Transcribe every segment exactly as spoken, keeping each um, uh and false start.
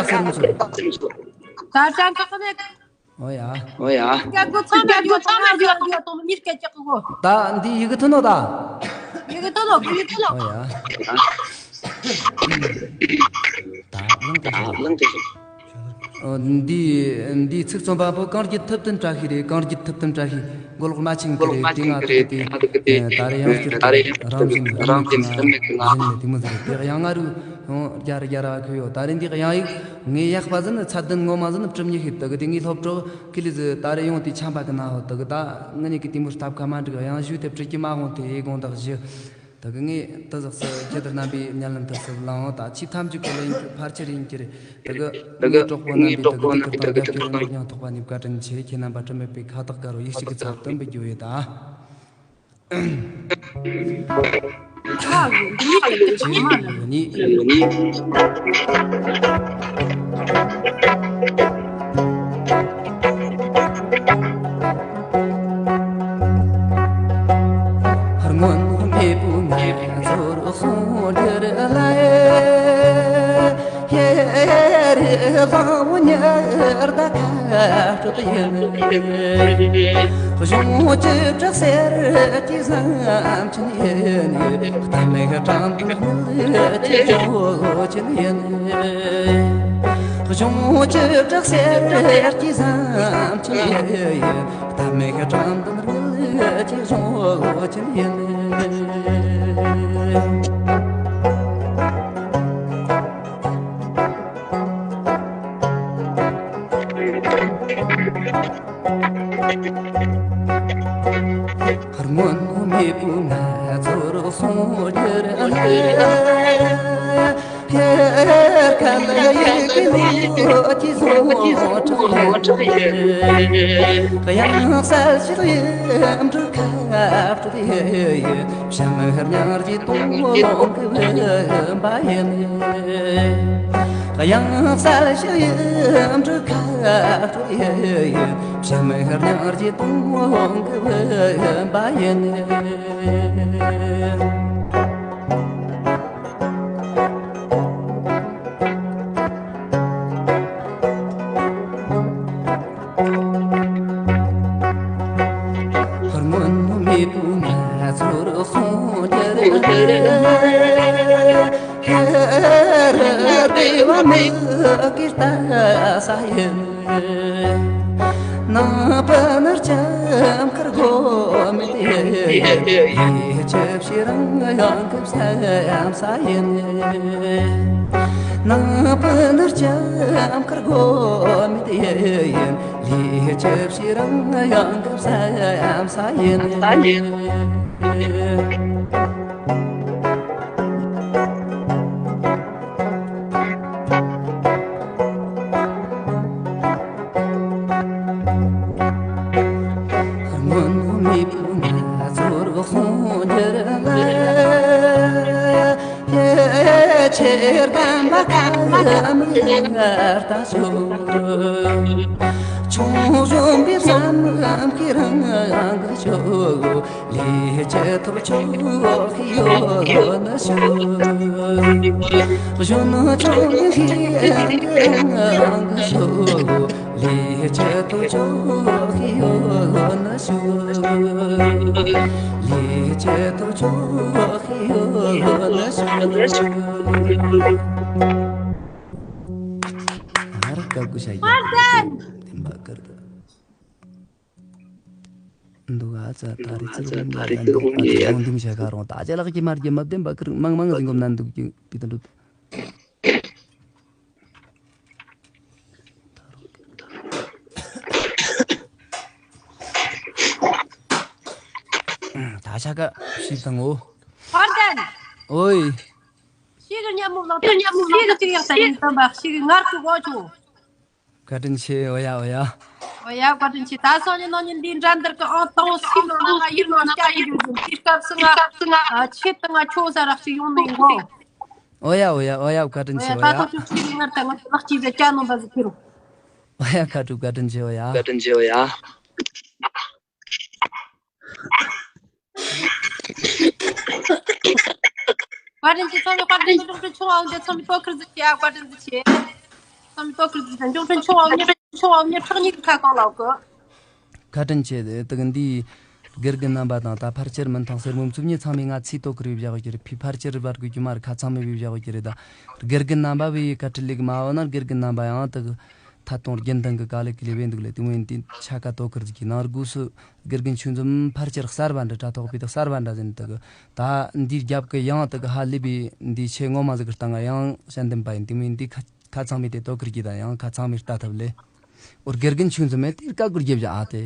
ཚེ་རིང་ཚོ། ད་ཅང་ཁག་ནས། ཨོ་ཡ། ཨོ་ཡ། སྐད་གོ་ཚང་མ་ཡོད་དང་མ་ཡོད་དང་མིར་སྐད་ཅག་གོ། ད་འདི་ཡི་གེ་ཐོན་ནོ་ད། ཡི་གེ་ཐོན་ནོ་ཡི་གེ་ཐོན་ནོ། ཨོ་ཡ། ད་ལང་ད་ལང་ད། འདི་འདི་ཚིག་རྩོམ་པ་པོ་གངས་རྒྱལ་ཐུབ་བསྟན་བཀྲ་ཤིས་རེད། གངས་རྒྱལ་ཐུབ་བསྟན་བཀྲ་ཤིས། མགོ་ལོག་རྨ་ཆེན་གྱི་རེད། དེ་ང་དེ་དེ་ད་རེ་ཡང་བསྐྱར་དུ་རང་བཞིན་རང་བཞིན་ནས་དེ་མོ་ཟེར་དེ་ཡང་ང་རུ་ཡང་རྒྱ་ར་རྒྱ་ར་ཁུ་ཡོད། ད་རེ་འདི་ཡང་ཡིག་ངས་ཡག་པ་ཟིན་ཚད་ལྡན་ངོ་མ་ཟིན་བཅུ་གཉིས་ཤིག་དག་དེ་ངའི་སློབ་གྲོགས་ཀི་ལི་ཟི་ད་རེ་ཡོང་དེ་ཆམ་པ་གི་ན་ཧོ་དག་ད་ང་གཉིས་ཀྱི་དེ་མོ་སྟབས་ཁ་མ་འགྲིག་ཡང་ཞུ་དེ་བྲི་གི་མ་འོང་དེ་ཡེ་དགོངས་དག་ཞུ། དེ་གི་ངས་དེ་ཟག་སི་ཁྱེད་དེ་རྣམ་པའི་ཉན་ལམ་དེ་སི་ལང་བ་དང་ཆེས་ཐམས་ཅད་ཀོ་ལ་ཡིན་གྱི་ཕར་ཆེར་ཡིན་གྱི་རེད། དེ་གི་ངའི་གྲོགས་པོ་རྣམ་པའི་དེ་གི་དེ་གི་དང་རྒྱབ་སྐྱོར་ནོར་ཡང་ཐོག་པ་ནས་བཀའ་དྲིན་ཆེ། ཁྱེད་རྣམ་པ་དྲི་མེད་པའི་ཁ་བཏགས་དཀར་བོ་ཡིག་གཅིག་གི་ཚབ་ཏུ་འབུལ་རྒྱུ་ཡོད་ད། ཨ་ཡོད་ནི། སྔོན་མེས་པོ་ང་ཚོར་གསུངས་རྒྱུར་ལ། ཧེ་རེ་དབང་བོ་ཉར་ད་ཁ་སྤྲོད་ཡིན། གཞུང་བཅུ་དྲུག་གསེར་གྱི་བཟང་ཆེན་ཡིན། གཏམ་གྲངས་དུ་མིལ་གྱི་གཞུང་ཆེན་ཡིན། གཞུང་བཅུ་དྲུག་གསེར་གྱི་བཟང་ཆེན་ཡིན། ད་མེ་ཁ་གྲམ་དང་རིལ་ཅིག་བཟུང་ལོ་ཅིག་ཡིན། སྔོན་མེས་པོ་ང་ཚོར་གསུངས་རྒྱུར། ཕེར་ཁ་ལ་ཡི་གེ་ལོ་ཅི་བཟོ་དྲག་ཡིན། གཡང་གསལ་ཞིག་ཡིན་འབྲུ་ཁ་སྤྲོད་ཡིན། བྱམས་སྙིང་རྗེ་སྟོང་ལོང་གི་བུམ་པ་ཡིན། གཡང་གསལ་ཞིག་ཡིན་འབྲུ་ཁ་སྤྲོད་ཡིན། བྱམས་སྙིང་རྗེ་སྟོང་ལོང་གི་བུམ་པ་ཡིན། སྔོན་མེས་པོ་ང་ཚོར་གསུངས་རྒྱུར། ཁེར་བདེ་བ་མིག་གིས་ལྟ་ས་ཡིན། ནང་པ་ནར་ཅམ་ཁར་གོ་མི་དེ་ཡིན། ཡེ་ཆབ་ཤི་རང་ཡང་གི་སེམས་ས་ཡིན། ནང་པ་ནར་ཅམ་ཁར་གོ་མི་དེ་ཡིན། ལས་ཆབ་ཤི་རང་ཡང་གི་སེམས་ས་ཡིན། སྔོན་མེས་པོ་ང་ཚོར་གསུངས་རྒྱུར་ལ། ཡེ་ཆེར་གམ་པ་ཀ་མི་ལྟ་ཤོག་ཆུང་གཞོན་པའི་བསམ་ཁྱེད་རང་གི་ཤོག་ལས་ཀྱི་ཐོག་ཆོག་ཡོད་ན་ཤོག་གཞོན་ཆུང་གི་ཤོག་ལས་ཀྱི་ཐོག་ཆོག་ཡོད་ན་ཤོག་ལས་ཀྱི་ཐོག་ཆོག་ཡོད་ན་ཤོག་ཨ་ར་ཀ་གུ་ཤ་ཡ། དེ་མ་ཀར་ད། འདུག་ཨ་ཙ་ད་རེ་ཚིག་རུང་ཡ་འདུག་ཨ་ཙ་ཡང་འདུག་བྱ་ག་རུང་ད་ཅ་ལག་གི་མར་གྱི་མ་བདེན་པ་ཁིར་མང་མང་ཟིན་གོམ་ན་འདུག་གི་པི་ཏ་འདུག་ད་ཤ་ཀ་ཤིག་དང་འོ། ཧར་དན། ཨོའི། ཤིག་གི་ཉམས་མོ་ལོག་ཤིག་གི་ཅིག་ཡག་ས་ཡིན་དམ་པ་ཤིག་གི་ངར་གི་གོ་ཆུ། བཀའ་དྲིན་ཆེ། འོ་ཡ་འོ་ཡ། འོ་ཡ་བཀའ་དྲིན་ཆེ། ད་སང་ཉིན་གནངས་ཉིན་འདིའི་འགྲན་བསྡུར་གི་ཨང་དང་སུའི་ནང་ན་ང་ཡིར་ནང་སྐྱ་ཡི་རུ་ཟིན་དེའི་སྐབས་སུ་ང་ཆེད་དུ་ང་ཁྱོད་ས་རག་ཅིག་ཡོང་ནས་འགོ། འོ་ཡ་འོ་ཡ་འོ་ཡ་བཀའ་དྲིན་ཆེ། འོ་ཡ། ད་ཐོག་ཆུ་ཆུ་ངར་ད་ང་ལག་ཅིག་ཟེར་སྐྱ་ནང་པ་ཟིག་ཁྱེར་རོ། འོ་ཡ་ཁ་དྲུག་བཀའ་དྲིན་ཆེ། འོ་ཡ། བཀའ་དྲིན་ཆེ། འོ་ཡ། བཀའ་དྲིན་ཆེ། ཚང་མས་བཀའ་དྲིན་ཆེ། ལུང་དྲིན་ཆུང་བ་འོང་དེ་ཚང་མས་ལྟོ་ཁུར་ཟིག་བྱེད་ཨ། བཀའ་དྲིན་ཟིག་བྱེད། ཙམ་དོ་ཁུར་ཟིག་དང་འབྱུང་ཁྲིན་ཆུང་བ་ཉི་ཆུང་བ་ཉི་ཁྲག་གཉིས་ཁ་གང་ལ་གི། ཁ་དྲིན་ཆེ། དེ་དག་འདིའི་དགེ་རྒན་རྣམ་པ་དང་ད་ཕལ་ཆེར་མིན་ཐང་སེར་མོ་མཚུབ་ཉི་ཚང་མས་ང་ཚིག་དོ་ཁུར་བཞག་གི་རེད། ཕི་ཕལ་ཆེར་བར་གི་རྒྱུ་མ་རེད། ཁ་ཚང་མས་བཞག་གི་རེད། ད་དགེ་རྒན་རྣམ་པ་བས་ཁ་ཁྲིད་ལེགས་མ་བ་ན་དགེ་རྒན་རྣམ་པ་ཡང་དག་ཐད་གཏོང་རྒྱུན་ལྡན་གི་དཀའ་ལས་ཀི་ལས་བས་འདུག་ལས། དེ་མོ་ཡིན་དུས་ཆ་ག་དོ་ཁུར་ཟིག་གི་ནང་སྒོས་སུ་དགེ་རྒན་ཆོས་འཛོམས་ཕལ་ཆེར་གསར་བ་འདྲ་དྲ་ཐོག་པའི་དག་གསར་བ་འདྲ་ཟིན་དག་ད་འདིའི་རྒྱབ་ཀི་ཡང་དག་ཧ་ལས་པའི་འདིའི་ཆེ་ངོ་མ་ཟིག་གི་སྟེང་ང་ཡང་ཞལ་འདེམས་པ་ཡིན། དེ་མོ་ཡིན་དུས་ཁ་ཁ་ཚང་མས་དེ་དོ་ཁུར་གྱིས་དང་ཡང་ཁ་ཚང་མས་ལྟ་ཐུབ་ལེ། འོ་དགེ་རྒན་ཆུང་ཙམ་མས་དེར་ཀ་ཀུར་རྒྱབ་བཞག་ཨ་དེ།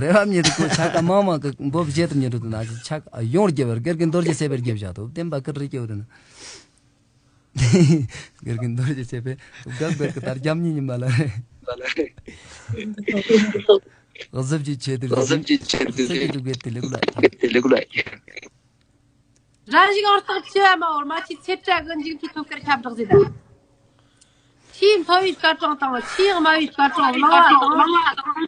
རེ་བ་མྱི་རིག་གོ་ཆ་ཀ་མང་མང་གི་འབོ་བཞེས་དུ་མྱི་རུ་དུ་ན་ཆ་ཀ་ཡོང་རྒྱབ་དགེ་རྒན་རྡོ་རྗེ་སེ་བེར་རྒྱབ་བཞག་དུ་བསྟན་པ་ཀུར་རི་སྐྱེ་བ་དུ་ན། དགེ་རྒན་རྡོ་རྗེ་སེ་བེ་དགག་བེར་གི་དར་རྒྱབ་ཉིན་ཉིན་མ་ལ་རེ། གཟབ་ཀྱི་ཆེད་དུ་གཟབ་ཀྱི་ཆེད་དུ་གཟབ་ཀྱི་འདུག་བེར་དེ་ལེགས་ལ། དེ་ལེགས་ལ། རང་ཞིག་ཨང་རྟགས་ཆེ་བ་མ་བར་མ་ཆི་ཚེ་བཀྲ་གི་འཇིག་མཐའི་ཐོབ་སྐར་ཁྱབ་བསྒྲགས་ཟེར་ད། ཆེས་མཐོ་བའི་སྐར་གྲངས་དང་ཆེས་དམའ་བའི་སྐར་གྲངས་བླང་བ་དང་།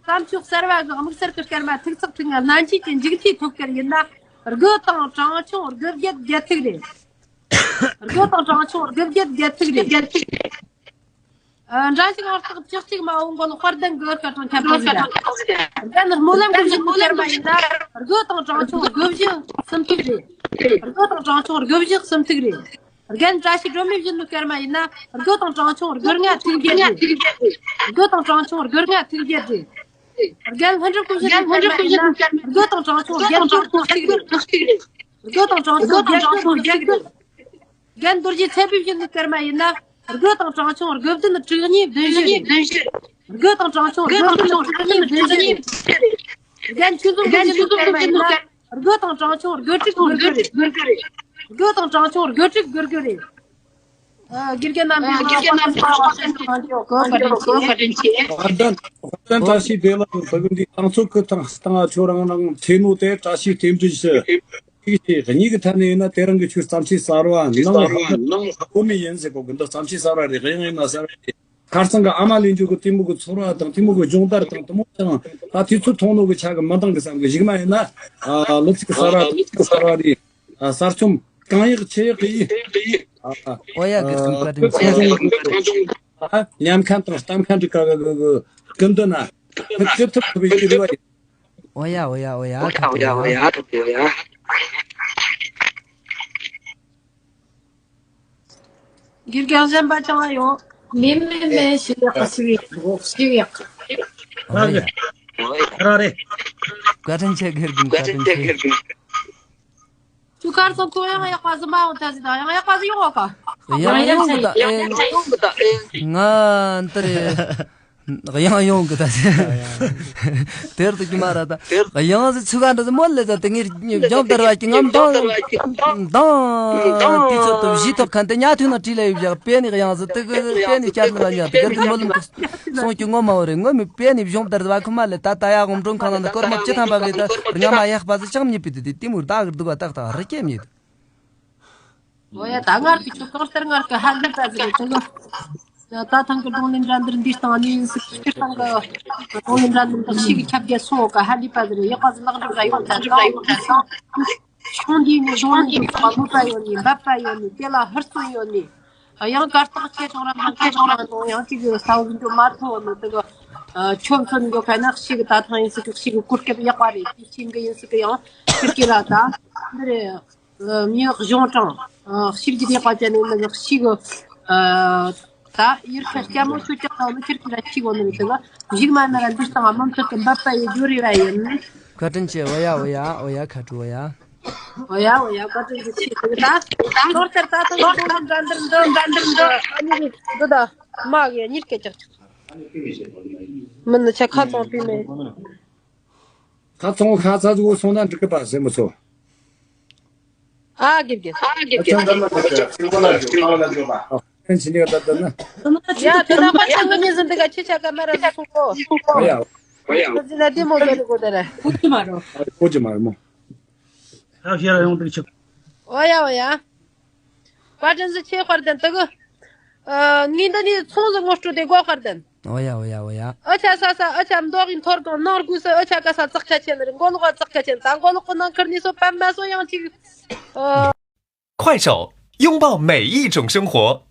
བསམ་སྤྱོད་གསར་བ་གི་དམིགས་བསལ་གྱི་སྐར་མ་ཐིག་ཚགས་ཁྲིག་ང་སྣ་མཆིས་ཀྱི་འཇིག་མཐའི་ཐོབ་སྐར་ཡིན་ན། དགུ་དང་གྲངས་ཆུང་དགུ་བརྒྱད་བརྒྱད་ཐིག་རེད། དགུ་དང་གྲངས་ཆུང་དགུ་བརྒྱད་བརྒྱད་ཐིག་རེད། ཨ། འདྲ་ཞིག་ཨང་རྟགས་བཅུ་གཅིག་མ་འོང་གོ་ལ་དཔལ་ལྡན་གི་སྐར་གྲངས་ཁྱབ་བསྒྲགས་ཟིན། རྒན་སྨོན་ལམ་གི་བཞིན་དུ་སྐར་མ་ཡིན་ན་དགུ་དང་གྲངས་ཆུང་དགུ་བཞི་གསུམ་ཐིག་རེད། དགུ་དང་གྲངས་ཆུང་དགུ་བཞི་གསུམ་ཐིག་རེད། རྒན་བཀྲ་ཤིས་སྒྲོན་མེའི་བཞིན་དུ་སྐར་མ་ཡིན་ན་དགུ་དང་གྲངས་ཆུང་དགུ་ལྔ་ཐིག་བརྒྱད་རེད། དགུ་དང་གྲངས་ཆུང་དགུ་ལྔ་ཐིག་བརྒྱད་རེད། རྒན་ལྷུན་གྲུབ་ཀུན་བཞིན་དུ་སྐར་མ་ཡིན་ན་དགུ་དང་གྲངས་ཆུང་བརྒྱད་ཅུ་དགུ་ཐིག་རེད། དགུ་དང་གྲངས་ཆུང་བརྒྱད་ཅུ་དགུ་ཐིག་རེད། རྒན་རྡོ་རྗེ་ཚེ་བའི་བཞིན་དུ་སྐར་མ་ཡིན་ན། དགུ་དང་གྲངས་ཆུང་དགུ་བདུན་དྲུག་གཉིས་བདུན་བཞི་རེད། དགུ་དང་གྲངས་ཆུང་དགུ་བདུན་དྲུག་གཉིས་བདུན་བཞི་རེད། རྒན་ཆོས་འཛོམས་དགུ་བཞི་ནི་སྐར་མ་ཡིན་ན། དགུ་དང་གྲངས་ཆུང་དགུ་དྲུག་དགུ་དགུ་རེད། དགུ་དང་གྲངས་ཆུང་དགུ་དྲུག་དགུ་དགུ་རེད། ཨ། དགེ་རྒན་རྣམ་པས་དགེ་རྒན་རྣམ་པས་བཀའ་དྲིན་ཆེ། དཔལ་ལྡན་དཔལ་ལྡན་བཀྲ་ཤིས་བདེ་ལེགས། ཕ་གི་འདི་ཨང་ཚོ་ཁུ་ཐང་སྟེང་ང་ཁྱོད་རང་རང་ཐེ་ནོ་དེ་བཀྲ་ཤིས་རྟེན་འབྲེལ་ཞུ། གཅིག་བྱས་གཉིས་ཀྱི་ཐད་ནས་ཡིན་ན་དེ་རིང་གི་ཁྱོད་བརྩམས་ཆོས་གསར་བ་ནང་ལ་ཧ་གོ་ནི་ཡིན་ཟེར་གོ་གི། འདི་བརྩམས་ཆོས་གསར་བ་རེད། དབྱངས་ཡིན་ན་གསར་བ་རེད། ཁ་སང་གི་ཨ་མ་ལེན་རྒྱུ་གི་གཏི་མུག་གི་ཚོར་བ་དང་གཏི་མུག་གི་སྦྱོང་བརྡར་དང་གཏི་མུག་ཀྱང་ད་དུས་ཚོད་ཐུང་ནོ་གི་ཆ་གི་མི་འདང་གི་བསམ་གི། གཞུག་མ་ཡིན་ན་ཨ་ལོ་ཚིགས་གསར་བ་གསར་བ་རེད། ཨ་གསར་རྩོམ་གང་ཡག་ཆེ་ཡག་གི་ཡིན། ཨ་ཨོ་ཡ་གི་སུ་བཀའ་དྲིན་ཆེ། ཨ་ཉམས་མཁན་དང་གཏམ་མཁན་གྱི་ཀ་གི་གི་གི་སྐུ་མདུན་ན་ཁུ་ཁུ་ཐུབ་ཐུབ་པའི་ཀི་རི་བ་ཡིན། ཨོ་ཡ་ཨོ་ཡ་ཨོ་ཡ་ཁ་ཐུག་ཡ། དགེ་རྒན་གཞན་པ་ཅང་ཡོང་། མེད་མེད་མེད། ཞིག་ཡག་ཞིག་ཡག་ཞིག་ཡག་ཨོ་ཡ། ར་རེ། བཀའ་དྲིན་ཆེ་དགེ་རྒན། བཀའ་དྲིན་ཆེ། ཁྱོད་གར་སོང་། ཁོ་ཡང་ཡག་པ་ཟིག་མ་འོང་ད་ཟིག་དང་ཡང་ཡག་པ་ཟིག་ཡོང་བ་ཀ། ཡང་ཡོང་གི་ད་ཨེ། ང་འདི་རེད། ཡང་ཡོང་གི་ད་ཟེར། དེར་དུ་ཀྱི་མ་ར་ད། ཡང་ཟེར་ཚུགས་ཀ་འདྲ་ཟེར་མོ་ལེ་ད་དེ་ངེར་སྦྱོང་བརྡར་བ་ཀྱི་ངམ་དང་། དང་། དུས་ཚོད་དུ་བཞི་ཐོབ་མཁན་དེ་ཉ་ཐུན་ན་བྲིས་ལ་ཡོད་བཞག་པེ་ནི་ཡང་ཟེར་དེ་གི་པེ་ནི་བསྐྱར་ནི་ལ་ཉ་དེ་གི་དེ་མོ་ལུམ་གི་སོང་གི་ངོ་མ་བོ་རེད། ངོ་མི་པེ་ནི་སྦྱོང་བརྡར་བ་ཁུ་མ་ལེ་ད་ད་ཡ་གོམ་འགྲོ་ཁང་ན་ནི་སྐོར་མ་བཅུ་ཐམ་པ་བས་ད་རྔ་མ་ཡག་པ་ཟེར་ཅང་མྱི་པི་དེ་དེ་དེ་མུར་ད་གི་སྡུག་བ་ཏག་ཏག་རི་སྐྱེ་མྱི་དེ། ཨོ་ཡ། ད་ངར་གི་ཆུ་གང་ལྟར་ངར་གི་ཧ་ལས་པ་ཟེར་ཏེ་ད་ད་ཐང་གི་རྡུང་ལེན་འགྲན་བསྡུར་འདི་སྟེང་ནས་ཡིན་སྲིད་སྤྱིར་བཏང་གི་རྡུང་ལེན་འགྲན་བསྡུར་འདི་ཞིག་གི་ཁྱབ་རྒྱ་སོང་གི་ཧ་ལས་པ་ཟེར། ཡག་པ་ཟེར་ལག་འགྲུབ་ར་ཡོང་ཐལ། ད་ཡོང་ཐལ་སོང་། ཆུང་དུས་ནས་རྡུང་ལེན་གྱི་ཚོགས་ལ་མོས་པ་ཡོད་ནས་འབད་པ་ཡོད་ནས་དེ་ལ་ཧུར་བརྩོན་ཡོད་ནས་ཡང་གར་སྟེགས་ཆེ་ཆུང་ར་མ་ཆེ་ཆུང་ར་དང་ཡང་གཅིག་གི་ས་བོན་དུ་མ་ཐོན་ནས་དེ་གི་ཆོ་མཚོན་འགྱོ་མཁན་ན་ཞིག་གི་ད་ཐང་ཡིན་སྲིད་གི་ཞིག་གི་གོ་སྐབས་ཡག་པ་རེད། དེ་ཞིག་གི་ཡིན་སྲིད་གི་ཡང་ཁིར་ཁིར་ར་ད་འདི་རེད། མྱི་གཞུང་དྲང་ཞིབ་ཀྱི་ལས་ཀ་བྱས་ནས་མི་ཞིག་ད་ཡུལ་ཁ་སྐྱ་མོ་ཆུ་ལྕགས་དང་མི་ཁྱེར་ཁྱེར་ཞིག་འོ་ནི་དེ་གཞུག་མ་ན་ར་འདི་སྟེང་མུ་མཐུད་དུ་འབད་པ་ཡི་རྒྱུ་རེ་བ་ཡིན། བཀའ་དྲིན་ཆེ། འོ་ཡ་འོ་ཡ་འོ་ཡ་ཁ་དྲུ་འོ་ཡ། འོ་ཡ་འོ་ཡ་བཀའ་དྲིན་ཆེ། དེ་ག་ད་ལོར་ལྟར་ད་ཐང་འདི་འདི་འདི་འདི་འདི་ཨ་ནི་འདི་ད་མ་གི་གཉིས་སྐད་ཅག་མི་ནི་ཆ་ཁ་ཚོང་པི་མེ། ཁ་ཚོང་ཁ་ཚ་ཟུག་སོང་ན་འགྲིག་གི་པ་སེ་མི་ཚོ། ཨ་དགེ་རྒན། ཨ་དགེ་རྒན། ཨ་དགེ་རྒན། ཡ་དེ་ན་པ་ཆང་གི་མི་ཟིན་དེ་ག་ཁྱི་ཆ་ག་མ་ར་སུ་སུ་གོ། ཨོ་ཡ། ཨོ་ཡ། ཁོ་ཟིན་ན་དེ་མོ་ག་རེ་གོ་དེ་ར། ཁོ་ཅི་མ་རེད་མོ། ཨོ་ཡ་ཨོ་ཡ། བཀའ་དྲིན་ཆེ་དཔལ་ལྡན་དེ་གི། ཨ། ངས་འདི་ནས་ཚོང་ཟིག་ངོ་སྤྲོད་དེ་དགོས་དཔལ་ལྡན། ཨོ་ཡ་ཨོ་ཡ་ཨོ་ཡ། ཨ་ཆ་ས་ས་ཨ་ཆ་མདོག་གི་འཐོར་གང་ནང་སྒོས་སུ་ཨ་ཆ་ག་ས་ཙག་ཆ་ཆེ་ནི་རེད། མགོ་ལོག་ཙག་ཆ་ཆེ་ནི་ད་མགོ་ལོག་གི་ནང་ཁུར་ནས་སོ་པད་མ་སོ་ཡང་ཅིག་ཨ། 快手，拥抱每一种生活。